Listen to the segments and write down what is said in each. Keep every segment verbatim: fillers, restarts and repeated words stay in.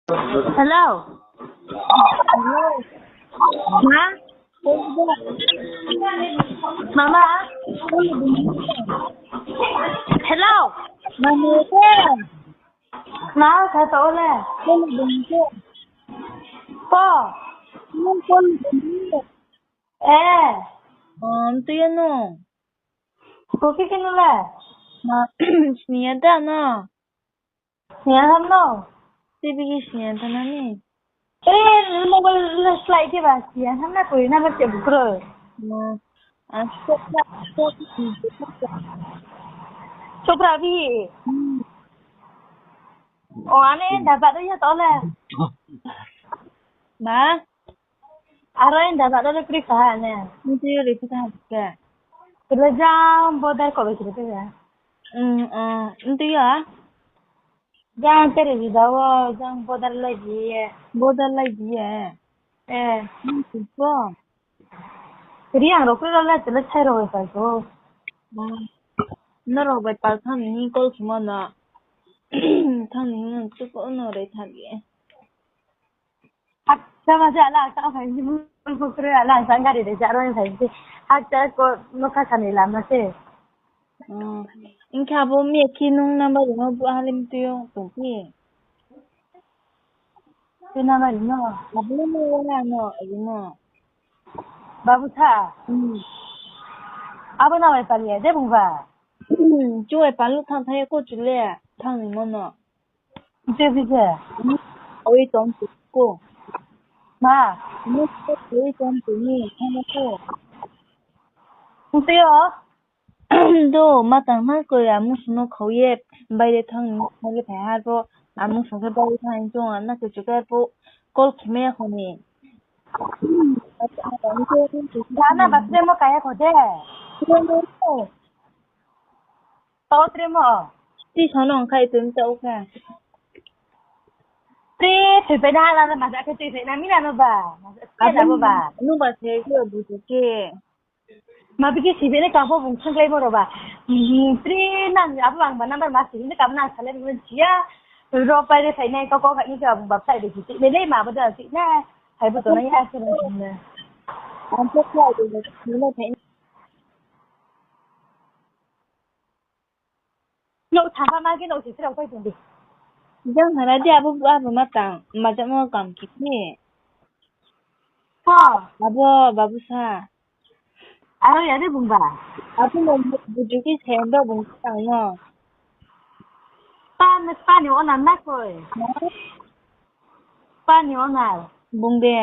Hello. Hello. Ma? Mama? Hello. Mama, ke? Ma, kha to le? Ko? Nung ko? Eh. Am, tu ya no? Kopi khe no le? Ma, sini ya da no? Sini ya ham no? Tibi khe sini ya da na ni? Eh, mobile le slide khe ba sini ya ham na koi na ba se bukro. Ma, a, sokra, sokra. Sokra bi. Hmm. O, ane da ba do ya to le. Ma? Aro enda ba dole kri kaha ne. Nti yo ri phi kaha ke. Kele jang border ko bai kri phi ya. Mm, mm, nti yo. Jang tere di da wo, jang border lai di ye. Border lai di ye. Eh. Nti ko. Ri ang ro kri ro le tele chai ro bai kai ko. Mm. No ro bai pal thang ni call khimo no. Thang ni ngan tu ko no re thang ye. Hakcha ma se ala sa phai si, bul bukre ala sa gari de jaro phai si. Hakcha ko nokha sani lama se. Oh. Inkha bo mi khi nung number no bu halim tu yo tong phi. Tu number no. Abu no wala no, abu no. Babu sa. Hmm. Abo na wai pali de bung ba. Hmm, chu wai palu thang thai ko chu le, thang ni mo no. Nte bi je. Oi tong tu ko. Ma. Mo ko oi tong tu ni, thang ko. Nte yo. Do, ma tang na ko ya, mo suno khau ye, bai de thang ni, thang ye thai ha ro, a mo sung khe bai de thang chung, a na ke chu ke po, call khime ya kho ni. Ga na ba tre mo kaya kho de. Tao tre mo. Ti sa no khai tun tao ka. Ti thoi pai na la ma ja khe ti thoi na mi na no ba. Ma ja khe na bo ba. Nu ba se ke bu se ke. Ma bi ke si be ne ka bo bung thang lai mo ro ba. Ti na abo ang ba number ma si ne ka na sa le mo si ya. Ro pai re thai nai ka ko ka ni ka bung ba thai de si. Le le ma ba da si na. Thai bo to na ya se na. Ang ko thai de si na thai. Nouh thangkha ma khe nouh sisrao pai tong di. Jang thara di abo, abo ma tang, ma jamo kam khe ni. Ha. Abo, babu sa. Aro ya de bung ba. Abo no buju khe se ndo bung tang no. Pa, pa ni ona na koi. Na? Pa ni ona. Bung de.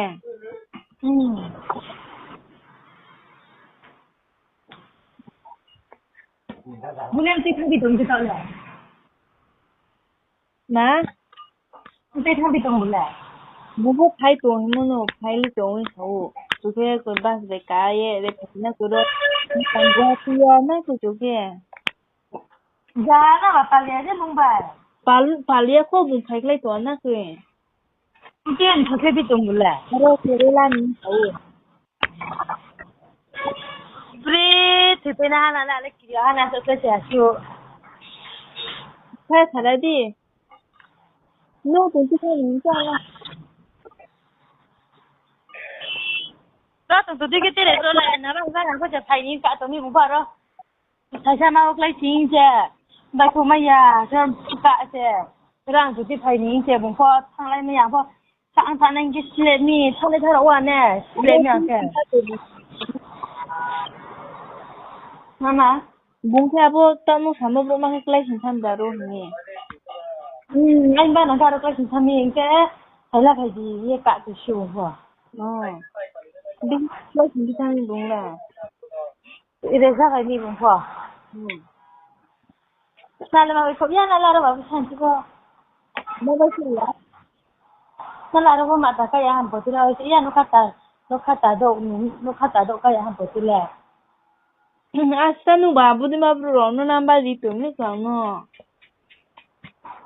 Hmm. Bung em tui thang di tong di tong le. Ma? Tui thang di tong bung le. Bung pho phai tong himo no, phai le tong wi sao. Chu khe ko bus de ka ye, de phai na ko ro. Tang Guwahati yo na ko chu khe. Ja na ba pal ya je bung bai. Pal, pal ya kho bung phai klai tong na khe. Tui thang khe bi tong bung le. Aro khe re la ni sao. Bre, thoi pai na hana na le kiri hana so se se asu. Khe thara di. No, tong ti khe ni sa la. Sa tong to di khe tere to la na ba ba ko se phai ni ka to mi bung ba ro. Thaisa ma klái sing se, bai phu mai ya, se ka se, rang tu ti phai ni se, bung pho thannglai mai ya pho, sa ang thanngnai khe slap mi, thannglai tharo wa ne, slap mi ang khe. Mama. Bung khe abo tamo samo brouh ma khe klái sing tham da ro hing ye. Hmm, ang ba nang tharo klái sing tham mi hing khe, thaila phai di, ye ka tu si bung pho. Oh. Bung klái sing tham mi bung la. Ire jaga ni bung pho. Hmm. Nale ma bai kho ya, nala ro ba bung sanchi pho. Ma bai kho ya? Nala ro bo ma ta ka ya ham pho tila, ya no kata, no kata do, no kata do ka ya ham pho tila. Asta nu ba budi ma bru ro no number ri tong ni kang no.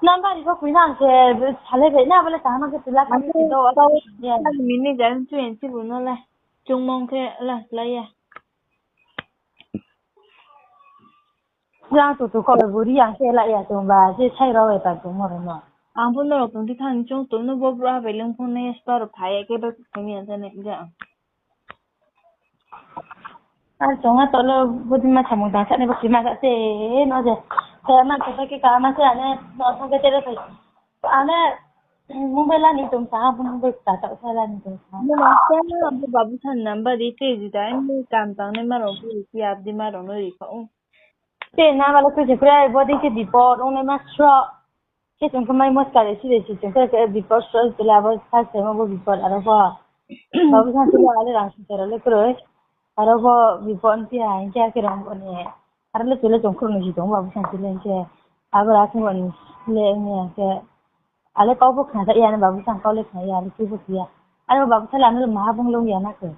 Number ri pho kui nang se, sale be na bole ta ma ke tila ka ni do. Mini jan chu en chi bu no le. Chung mong khe la la ya. Yang tu tu ko buri yang se la ya tong ba, je sai ro e pa tong mo ro no. Ang pho norok tong di thani chung tong no bo brouh ha bai lung phone nai ya spa rok phai ya khe ba khe ni ya jani ja. Ar chung ha tolo bodi ma samung tang sa ni bo kima sa se no je. Khe ma khe khe ka ma se ane no thang khe tere phai. Ane Mumbai la ni tong sa, Mumbai ta ta sa la ni tong sa. Mo na sa na bo babu san number di te di da ni kam tang ne ma rong pu ki ap di ma rong no ri kha o. Te na ma lo khe se kre bodi se bipod ong ne ma sro. Khe chung khe mai moska de si de si chung khe bipod sro se la bo sa se ma bo bipod aro bo. Babu san se la ale rang se ro le kroi. Aro bo bipod ti ha hing khe khe rong bo ni. Aro le chule chung khruh ni si tong babu san se le hing khe. Abo ra se bo ni le hing khe. Ale kau bo khna ya na babu san kau le khna ya, ale tui bo ya. Ale babu san le ano le maha bung long ya na khe.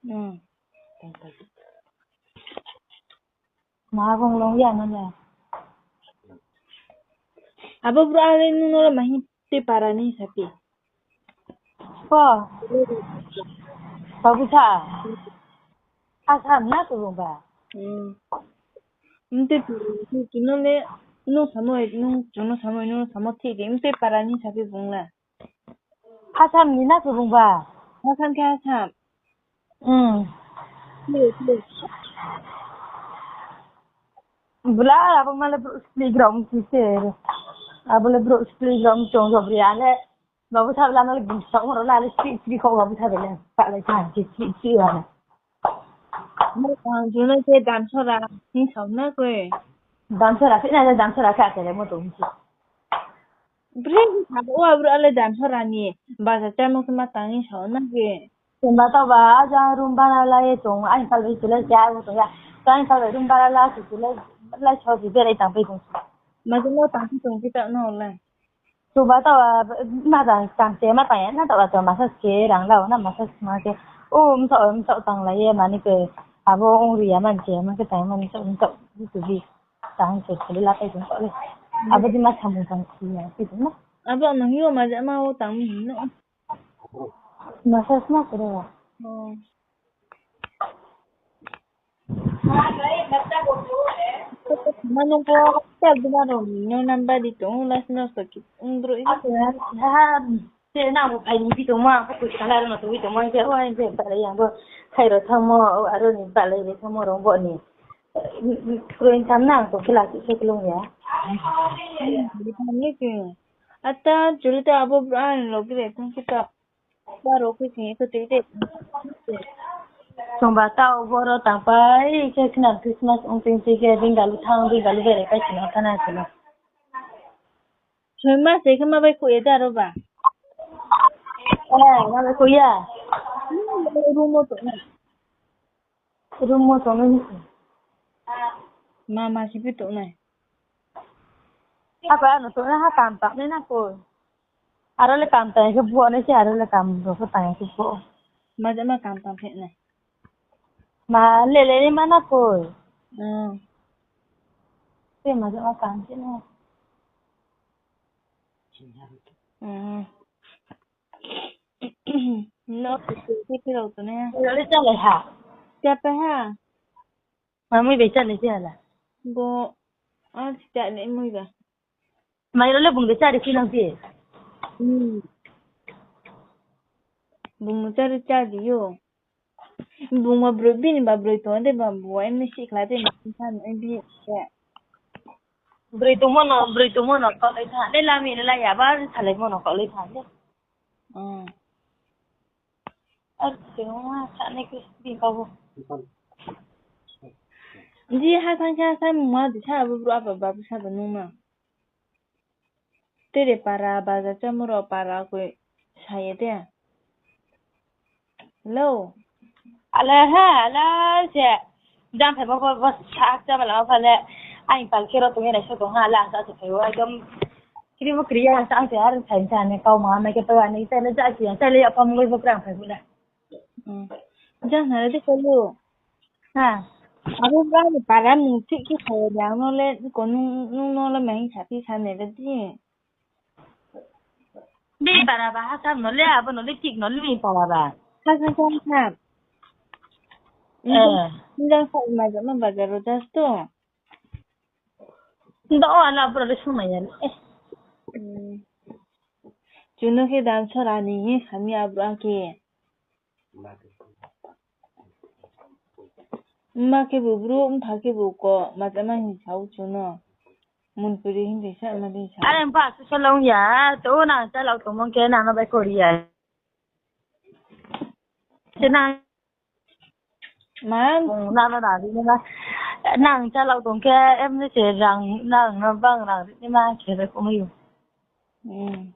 Hmm. Maha bung long ya na le. Abo brouh ale nung no le mahi te para ni sapi. Ko. Babu sa. Asam na tu bung ba. Hmm. Mte tu, tu, tu no le, no samo, no, tu no samo, no samo thik de, mte para ni sapi bung la. Asam ni na tu bung ba. Asam khe Asam. Hmm. Bula abo ma le brouh spli gram ki se. Abo le brouh spli gram chong job ri ale. Babu sa bla no le bung sa ro la le spli spli kho babu sa bla. Pa le sa ki spli spli wa le. Mo ang juna ke dam sora ni sa na koi. Dam sora se na dam sora ka se le mo to ni. Bre, abo wa brouh ale dam sora ni, baja chámo khe ma tang ni sao na khe. Chungba tao ba, aja room bara la ye chung, aini sal bai chulai khe, abo tong ya. Aini sal bai room bara la se chulai, lai so se berai tang pai tong. Ma je no tang phi tong phi tang no le. Chungba tao ba, ma tang, tang se ma tang ya, na tao ba tong massage khe, rang la, na massage ma khe. O, mtao, mtao tang la ye, mani khe, abo ong ri ya man khe, ma khe tang man mtao, mtao, bi tu bi. Tang se khali la pai tong le. Abo di ma samung tang si ya, si tong na. Abo ma hiyo ma jama o tang mi no. Massage ma kore ba. Oh. Ma nung ko ta duma ro ni no number di tong la sino so ki ung bro i. Ha, ha, ha, se na mo phai ni bi tong ma, ko kui kala ro no to bi tong ma, je, wa, je, ba le yang bo, khai ro thang mo, aro ni ba le ro thang mo ro bo ni. Kro in tham na, ko kila ki se klung ya. Ata, chuli ta abo bra ni lo gre thang kita. Ba ro khe sing khe tei de. Chungba tao boro tang pai khe khna Christmas ong tei tei khe Bengalu thang, Bengalu berai pai khna thana khna. Soi ma se khe ma bai khuh ye da ro ba. Eh, ma bai khuh ya. Room wo tong nai. Room wo tong nai ni. Ma ma si pi tong nai. Apa ano tong nai ha kam tang nai na koi. Aro le kam tang khe bo nai se aro le kam ro khe tang khe bo. Ma jama kam tang phe nai. Ma le le ni ma na koi. Hmm. Se ma jama kam se na. Hmm. No, ke ke ke rau to ne. Aro le cha le ha. Cha pe ha. Ma mui bai cha le se ha la. Bo, a cha le mui ba. Mai ro le bung de cha ri si nang si. Hmm. Bung no cha ri cha di yo. Bung ma broi bini ba broi tong de ba bu ai mi si khla de ma sa no bi se. Broi tong mo no, broi tong mo no kau lai tha. Le la mi le la ya ba sa lai mo no kau lai tha de. Hmm. Ar se ma sa ne ke bi kau bo. Di ha thang khe sa mung ma di sa bu bru apa ba bu sa ba nung ma. Tere para baja chámo ro para koi sa ye de. Hello. Ala ha, ala se. Jang phai bo, bo, bo sa cha bala pha le. Aini pal khe ro tong ye nai so tong ha, ala sa se phai bo, ekdom. Kri bo kri ya sa se, ar phai sa ne, kau ma, mai khe pa ne, sa le ja ki, sa le ya pa mo bo krang phai bo le. Hmm. Jang na de kolu. Ha. Abo bra ni para mung thik khe khaye de ang no le ko nung, nung no le mahi sa phi sa nai ba di. Bi para ba ha sa no le abo no le thik no le bi para ba. Sa sa sa sa. Eh. Nang sa ma ja ma ba ja ro jas to. Ndo o ala bro le sumai ya le. Eh. Hmm. Chuno khe dam sora ni hing sami abro a khe. Mma khe bu bru, mpha khe bu ko, ma chama hing sa ou chuno. Mun puri hing de sa ma de sa. Are mpha su sa long ya, to nang chalao tongmung khe nang no bai kori ya. Se nang Ma? Bung nang no rang ri nai ma. Nang chalao tong khe, em ni se rang, nang no bang rang ri nai ma, khe bai khomai ou. Hmm.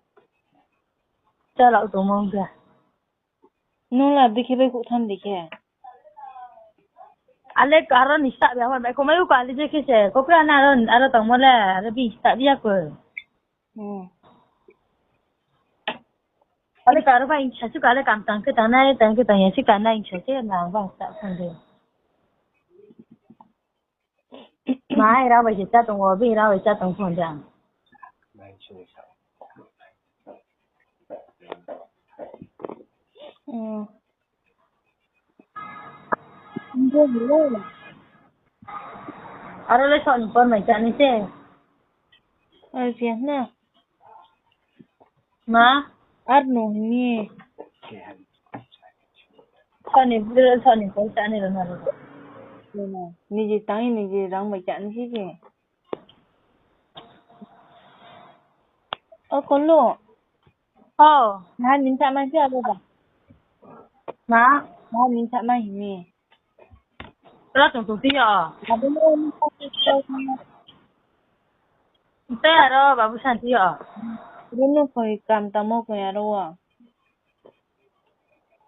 Chalao tongmung khe. Nung la bikhe bai khuh tham di khe. Ale aro ni sa bia hor bai khomai ou kali je khe se. Kokra na aro, aro tongmo le, aro bi sa bia ko. Hmm. Ale karo bai ingsa su kale kam tang khe tang nai, tang khe tang ya si ka nai ingsa se na bang sa phone de. Mai ra bai se cha tong o, bi ra bai cha tong phone de ang. Hmm. Aro le soni por mai cha ni se. Ar phi na. Ma? Ar no ni. Soni, soni por cha ni ro na ro. Niji tang, niji rang mai cha ni se. O kolo. O. Na min sa mai se abo ba. Ma? Na min sa mai ni. Ra tong tong ti yo. Abo no ni sa ti yo. Te aro babu santi yo. Runu koi kam tamo koi aro wa.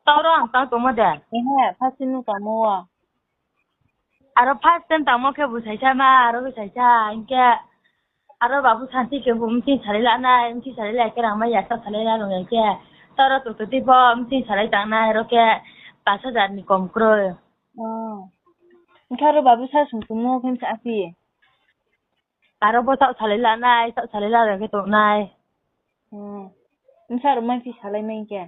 Tau ro ang tang tongmo de. Ehe, first time tamo wa. Aro first time tangmo khe bu saisa ma, aro bu saisa, hing khe aro babu santi khe bu mching salai la nai, mching salai la khe rang mai ya sa salai la rung ya khe. Toro tutu ti pho mching salai tang nai, aro khe pas hajar ni kom kroi. Oh. Hing khe aro babu sa sung tongmo khe msa phi. Aro bo saoh salai la nai, saoh salai la rung khe tong nai. Hmm. Bsa rao mai phi salai mai khe.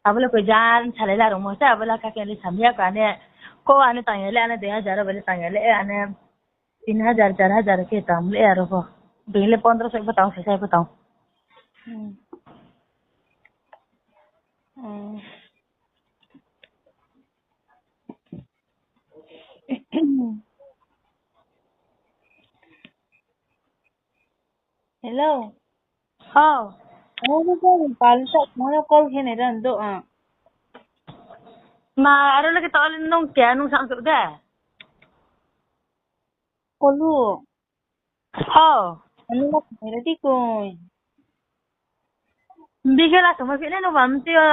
Abo le koi jan salai la rung mo se, abo le kha khe le samya ka ne. Ko ane tang ya le, ane dui hajar bai le tang ya le, ane tin hajar, char hajar khe tang le aro pho. Bini le pondro so pho tang, sasai pho tang. Hmm. Hmm. Hello. Hao. Ano ni ko pal sa, mano call khe nai ran do a. Ma, aro lagi to ale nung kya nung sang su de. Kolu. Hao. Ano na khe nai ra di koi. Bigela sama khe nai no bam ti o.